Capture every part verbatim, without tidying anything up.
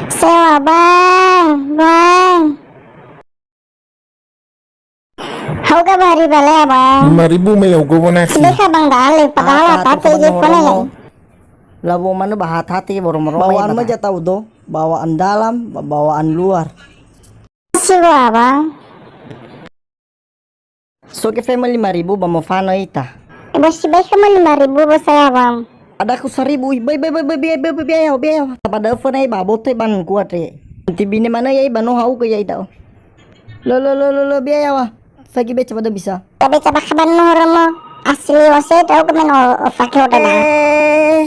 Sewa, Bang, Bang. Hauga ba hari bale, Bang. Lima ribu me ya'ugö wonasi. Sebeka Bang dale, padahal hatate je kone ya. Lawo manö ba hatate boromoro. Bawaan ma jatau do, bawaan dalam, ba-, bawaan luar. Siwa, Bang. So ke fema lima ribu ba mofanö ita. Bosi bae kama lima ribu ba saya, Bang. Ada aku seribu, ih. Bai, bai, bai, bai, biaya, biaya, biaya, biaya. Tabada fo nai ba bote ban kuat re. Nanti bine mana ya iba no hau ke ya idao. Lo, lo, lo, lo, lo, biaya wa. Fagi beca pada bisa. Tapi coba kaban no romo. Asli wase tau ke men o, o fake hoda na. Eh.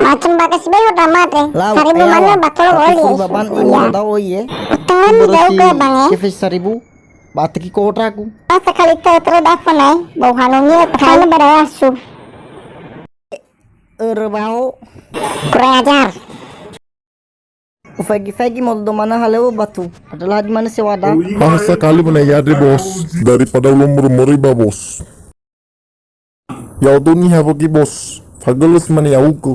Macam bakas bae hoda mate. Lau, seribu eh, mana awa. Bakal tapi oli. Seribu baban, iya. Tahu, oh, iya. Tangan jauh ke, Bang, ya? Kefis seribu. Ba ateki kodraku. Pas sekali te-, terdapat nai, bau hanungnya, perkara bada asu. Erebao. Kurang ajar. Ufagi-fagi mau domana halewo batu. Adalah di mana sewada? Pas sekali mana ya deh, Bos. Daripada ulun murmuri ba, Bos. Ya'odo niha wagi, Bos. Fagölö si mane ya'ugö.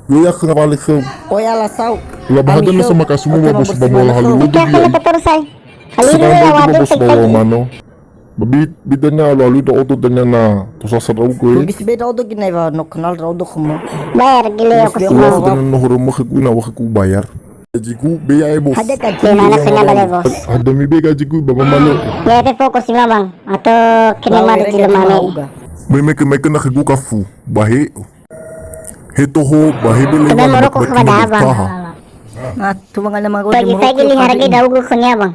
Yö ya khö ngawalö khöu. Oya la sau. Ula ba hadia me so makasumu ba, Bos, ba mola halu. Ika khöna peterusai. Haliru ya wadu, Bos, ba wamano. Ba bi, bi dania alu-alu da odo dania na tosa sa dra'ugö, eh. Bis be da odo ginai wa no kenal da odo khömö. Bayar gile ya. Bos, aku semua. Dania no horo mö khögu na wa khögu bayar. Gajigu, be ya'e, Bos. Hadia gaji? Gimana punya bale, Bos? Hadia mi be gajigu, ba mamalö. Ya, te fokus si Mamang. Atau kini mari di lemah ni. Be meke-meke na khögu kafu. Ba he. He toho, ba he bele. Tapi moroko kepada abang. Nah, tu mangana mago. Pagi-pagi lihat lagi daugu kunya, Bang.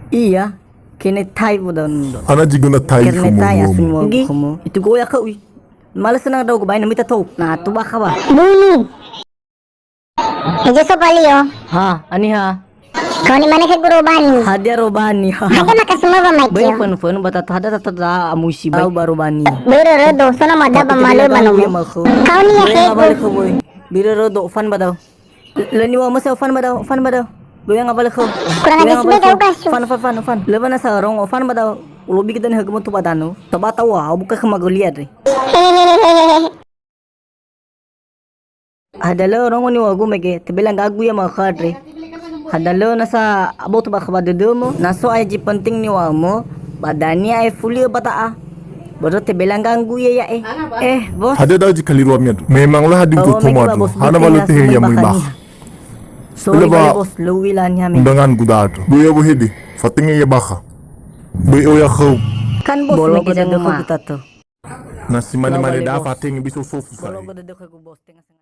Iya, kene tai bodan do. Ana jiguna tai. Kene tai asun wa kumu. Itu goya kau, ui. Males na daugu bae na mita tou. Nah, tu bakha ba. Bunu. Hejo so palio. Ha, aniha. Kau ni mana ke guru bani? Hadia robani. Hadia maka semua ba mai. Bae fun-fun ba tata hadia tata da amusi bae. Au ba robani. Bae roro do, sono mada ba malu ba nomo. Kau ni ya ke. Bae roro do fan ba dau. Leni wa masa fan ba dau, fan ba dau. Bae ngawalö khöu. Kurang ajar si mega ugasu. Fan, fan, fan, fan. Lö ba nasa rong fan ba dau. Ulo bigi dan hagemu tu ba danu. Toba tawa, au buka khöma Goliat re. Hehehe. Hadia lö rongo niŵa'ögu mege, tebela ndra'agu ia ma'ökhö andre. Hadia lö nasa aboto ba khöma dödömö, na so ae zi penting niŵa'ömö, ba dania ae fuli'ö ba da'a. Börö tebela ndra'agu ia ya'e. Eh, Bos. Hadia da'ö zi kaliruami andrö? Memang lö hadia utotomo andrö. Hana wa lö tehe ia möi bakha. Sorry, Bos, lö u'ila niha me. Undangan gu da'a andrö. Böi awö hede, fatenge ia bakha. Böi oya khöu. Kan Bos mege dödökhö gu tato. Na si mane-mane da'a fatenge böi sofu sa'ae.